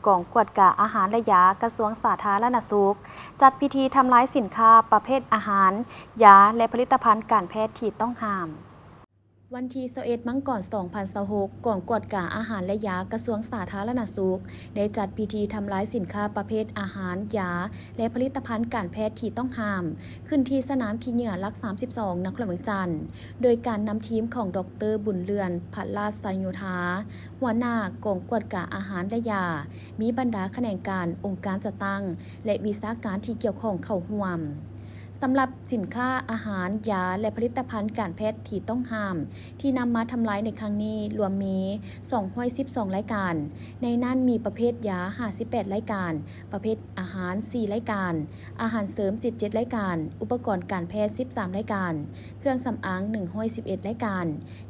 ກອງກວດກາອາຫານ ແລະ ຢາ ກະຊວງສາທາລະນະສຸກ ຈັດພິທີທຳລາຍສິນຄ້າປະເພດອາຫານ, ຢາ ແລະ ຜະລິດຕະພັນການແພດທີ່ຕ້ອງຫ້າມ. ວັນທີຊາວເອັດ ມັງກອນ ສອງພັນຊາວຫົກ ກອງກວດກາອາຫານ ແລະ ຢາ ກະຊວງສາທາລະນະສຸກ ໄດ້ຈັດພິທີທຳລາຍສິນຄ້າປະເພດອາຫານ, ຢາ ແລະ ຜະລິດຕະພັນການແພດທີ່ຕ້ອງຫ້າມ ຂຶ້ນທີ່ສະໜາມຂີ້ເຫຍື້ອຫຼັກ ສາມສິບສອງ ນະຄອນຫຼວງວຽງຈັນ ໂດຍການນຳທີມຂອງ ດອກເຕີ ບຸນເລື່ອນ ພະລາຊະໂຍທາ ຫົວໜ້າກອງກວດກາອາຫານ ແລະ ຢາ, ມີບັນດາຂະແໜງການ, ອົງການຈັດຕັ້ງ ແລະ ວິຊາການທີ່ກ່ຽວຂ້ອງເຂົ້າຮ່ວມ. ສຳລັບສິນຄ້າອາຫານ, ຢາ ແລະ ຜະລິດຕະພັນການແພດທີ່ຕ້ອງຫ້າມ ທີ່ນຳມາທຳລາຍໃນຄັ້ງນີ້ລວມມີ ສອງຮ້ອຍສິບສອງ ລາຍການ, ໃນນັ້ນມີປະເພດຢາ ຫ້າສິບແປດ ລາຍການ, ປະເພດອາຫານ ສີ່ ລາຍການ, ອາຫານເສີມ ສິບເຈັດ ລາຍການ, ອຸປະກອນການແພດ ສິບສາມ ລາຍການ, ເຄື່ອງສຳອາງ ໜຶ່ງຮ້ອຍສິບເອັດ ລາຍການ,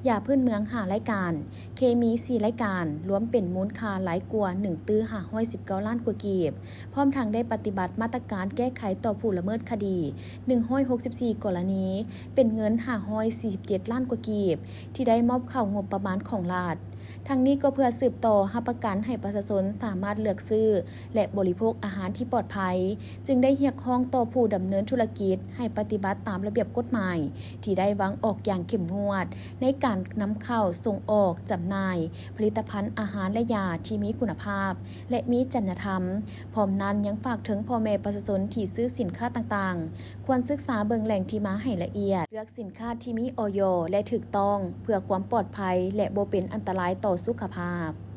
ຢາພື້ນເມືອງ ຫ້າ ລາຍການ, ເຄມີ ສີ່ ລາຍການ, ລວມເປັນມູນຄ່າຫຼາຍກວ່າ ໜຶ່ງຕື້ ຫ້າຮ້ອຍສິບເກົ້າ ລ້ານກວ່າກີບ. ພ້ອມທັງໄດ້ປະຕິບັດມາດຕະການແກ້ໄຂຕໍ່ຜູ້ລະເມີດຄະດີ ໜຶ່ງຮ້ອຍຫົກສິບສີ່ ກໍລະນີ, ເປັນເງິນ ຫ້າຮ້ອຍສີ່ສິບເຈັດ ລ້ານກວ່າກີບ ທີ່ໄດ້ມອບເຂົ້າງົບປະມານຂອງລັດ. ທັງນີ້ກໍເພື່ອສືບຕໍ່ຮັບປະກັນໃຫ້ປະຊາຊົນສາມາດເລືອກຊື້ ແລະ ບໍລິໂພກອາຫານທີ່ປອດໄພ, ຈຶ່ງໄດ້ຮຽກຮ້ອງຕໍ່ຜູ້ດຳເນີນທຸລະກິດໃຫ້ປະຕິບັດຕາມລະບຽບກົດໝາຍທີ່ໄດ້ວາງອອກຢ່າງເຂັ້ມງວດ ໃນການນຳເຂົ້າ, ສົ່ງອອກ, ຈຳໜ່າຍຜະລິດຕະພັນອາຫານ ແລະ ຢາທີ່ມີຄຸນນະພາບ ແລະ ມີຈັນຍະທຳ. ພ້ອມນັ້ນຍັງຝາກເຖິງພໍ່ແມ່ປະຊາຊົນທີ່ຊື້ສິນຄ້າຕ່າງໆ ຄວນສຶກສາເບິ່ງແຫຼ່ງທີ່ມາໃຫ້ລະອຽດ, ເລືອກສິນຄ້າທີ່ມີ ອຢ ແລະ ຖືກຕ້ອງ ເພື່ອຄວາມປອດໄພ ແລະ ບໍ່ເປັນອັນຕະລາຍຕໍ່ສຸຂະພາບ.